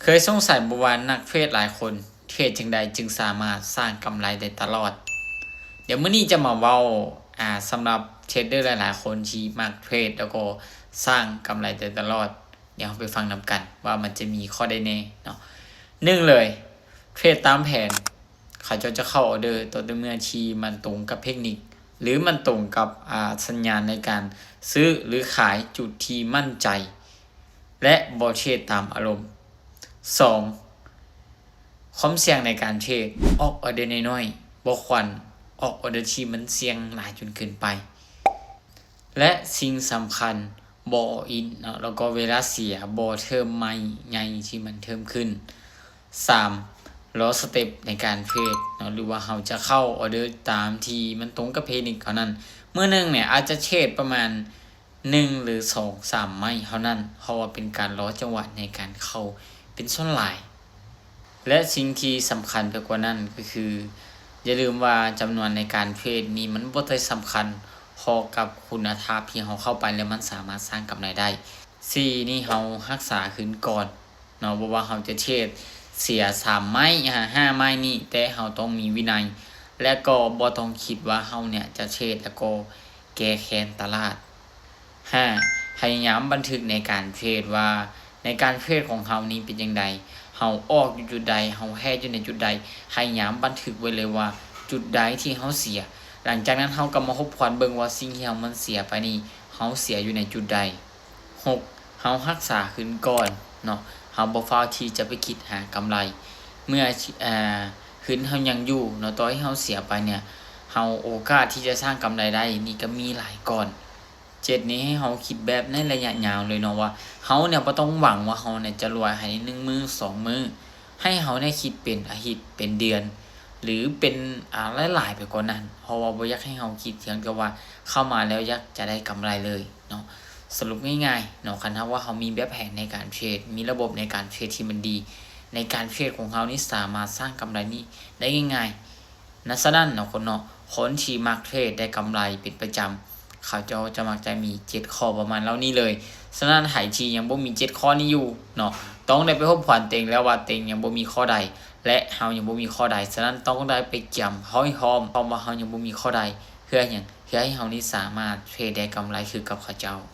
ເຄີຍສົງໄສບໍ່ວ່ານັກເທຣດຫຼາຍຄົນເທຣດຈັ່ງໃດຈຶ່ງສາມາດສ້າງກຳໄລໄດ້ຕະຫຼອດ? ດຽວມື້ນີ້ຈະມາເວົ້າ ອາ ສຳລັບເທຣດເດີຫຼາຍໆຄົນທີ່ມັກເທຣດ ແລ້ວກໍສ້າງກຳໄລໄດ້ຕະຫຼອດ. ດຽວເຮົາໄປຟັງນຳກັນວ່າມັນຈະມີຂໍ້ໃດແດ່ເນາະ. ໜຶ່ງເລີຍ ເທຣດຕາມແຜນ. ເຂົາເຈົ້າຈະເຂົ້າອອເດີຕໍ່ແຕ່ເມື່ອທີ່ມັນຕົງກັບເທັກນິກ ຫຼື ມັນຕົງກັບ ອາ ສັນຍານໃນການຊື້ ຫຼື ຂາຍ ຈຸດທີ່ໝັ້ນໃຈ ແລະ ບໍ່ເທຣດຕາມອາລົມ. ສອງ ຄວາມສ່ຽງໃນການເທຣດ, ອອກອອເດີນ້ອຍໆ, ບໍ່ຄວນອອກອອເດີທີ່ມັນສ່ຽງຫຼາຍຈົນເກີນໄປ. ແລະ ສິ່ງສຳຄັນ ບໍ່ອອລອິນເນາະ, ແລ້ວກໍເວລາເສຍ ບໍ່ເທີມໄມ້ໃຫຍ່ທີ່ມັນເທີມຂຶ້ນ. ສາມ ລໍສະເຕັບໃນການເທຣດເນາະ ຫຼືວ່າເຮົາຈະເຂົ້າອອເດີຕາມທີ່ມັນຕົງກັບເທັກນິກເທົ່ານັ້ນ. ມື້ໜຶ່ງເນຍອາດຈະເທຣດປະມານໜຶ່ງ ຫຼື ສອງສາມໄມ້ເທົ່ານັ້ນ, ເພາະວ່າເປັນການລໍຈັງຫວະໃນການເຂົ້າເປັນສ່ວນຫຼາຍ. ແລະ ສິ່ງທີ່ສຳຄັນໄປກວ່ານັ້ນກໍຄື ຢ່າລືມວ່າຈຳນວນໃນການເທຣດນີ້ມັນບໍ່ໄດ້ສຳຄັນພໍກັບຄຸນນະພາບທີ່ເຮົາເຂົ້າໄປແລ້ວມັນສາມາດສ້າງກຳໄລໄດ້. ສີ່ ນີ້ເຮົາຮັກສາທຶນກ່ອນເນາະ, ບໍ່ວ່າເຮົາຈະເທຣດເສຍສາມໄມ້ ຫາ ຫ້າໄມ້ນີ້ ແຕ່ເຮົາຕ້ອງມີວິໄນ ແລະ ກໍບໍ່ຕ້ອງຄິດວ່າເຮົາເນຍຈະເທຣດ ແລ້ວກໍແກ້ແຄ້ນຕະຫຼາດ. ຫ້າ ພະຍາຍາມບັນທຶກໃນການເທຣດວ່າ ໃນການເທຣດຂອງເຮົານີ້ເປັນຈັ່ງໃດ, ເຮົາອອກຢູ່ຈຸດໃດ, ເຮົາແຮດຢູ່ໃນຈຸດໃດ, ພະຍາຍາມບັນທຶກໄວ້ເລີຍວ່າຈຸດໃດທີ່ເຮົາເສຍ. ຫຼັງຈາກນັ້ນເຮົາກໍມາທົບທວນເບິ່ງວ່າສິ່ງທີ່ເຮົາມັນເສຍໄປນີ້ ເຮົາເສຍຢູ່ໃນຈຸດໃດ. ຫົກ ເຮົາຮັກສາທຶນກ່ອນເນາະ, ເຮົາບໍ່ຟ້າວທີ່ຈະໄປຄິດຫາກຳໄລ ເມື່ອ ອາ ທຶນເຮົາຍັງຢູ່ເນາະ, ຕໍ່ໃຫ້ເຮົາເສຍໄປເນຍ ເຮົາໂອກາດທີ່ຈະສ້າງກຳໄລໄດ້ນີ້ກໍມີຫຼາຍກ່ອນ. ເຈັດ ນີ້ໃຫ້ເຮົາຄິດແບບໃນໄລຍະຍາວເລີຍເນາະ ວ່າເຮົາເນຍບໍ່ຕ້ອງຫວັງວ່າເຮົາເນຍຈະລວຍພາຍໃນໜຶ່ງມື້ສອງມື້, ໃຫ້ເຮົາເນຍຄິດເປັນອາທິດ ເປັນເດືອນ ຫຼື ເປັນ ອາ ຫຼາຍໆໄປກວ່ານັ້ນ, ເພາະວ່າບໍ່ຢາກໃຫ້ເຮົາຄິດພຽງແຕ່ວ່າເຂົ້າມາແລ້ວຢາກຈະໄດ້ກຳໄລເລີຍເນາະ. ສະຫຼຸບງ່າຍໆເນາະ, ຄັນຫາກວ່າເຮົາມີແບບແຜນໃນການເທຣດ, ມີລະບົບໃນການເທຣດທີ່ມັນດີ, ໃນການເທຣດຂອງເຮົານີ້ສາມາດສ້າງກຳໄລນີ້ໄດ້ງ່າຍໆ. ນະ ສະນັ້ນເນາະ ຄົນເນາະ ຄົນທີ່ມັກເທຣດໄດ້ກຳໄລເປັນປະຈຳ ເຂົາເຈົ້າຈະມັກຈະມີເຈັດຂໍ້ປະມານເຫຼົ່ານີ້ເລີຍ. ສະນັ້ນໃຜທີ່ຍັງບໍ່ມີເຈັດຂໍ້ນີ້ຢູ່ເນາະ ຕ້ອງໄດ້ໄປທົບທວນຕົວເອງແລ້ວວ່າຕົວເອງຍັງບໍ່ມີຂໍ້ໃດ ແລະ ເຮົາຍັງບໍ່ມີຂໍ້ໃດ. ສະນັ້ນຕ້ອງໄດ້ໄປກຽມຮ້ອຍພ້ອມ ພ້ອມວ່າເຮົາຍັງບໍ່ມີຂໍ້ໃດ. ເພື່ອຫຍັງ? ເພື່ອໃຫ້ເຮົານີ້ສາມາດເທຣດໄດ້ກຳໄລຄືກັບເຂົາເຈົ້າ.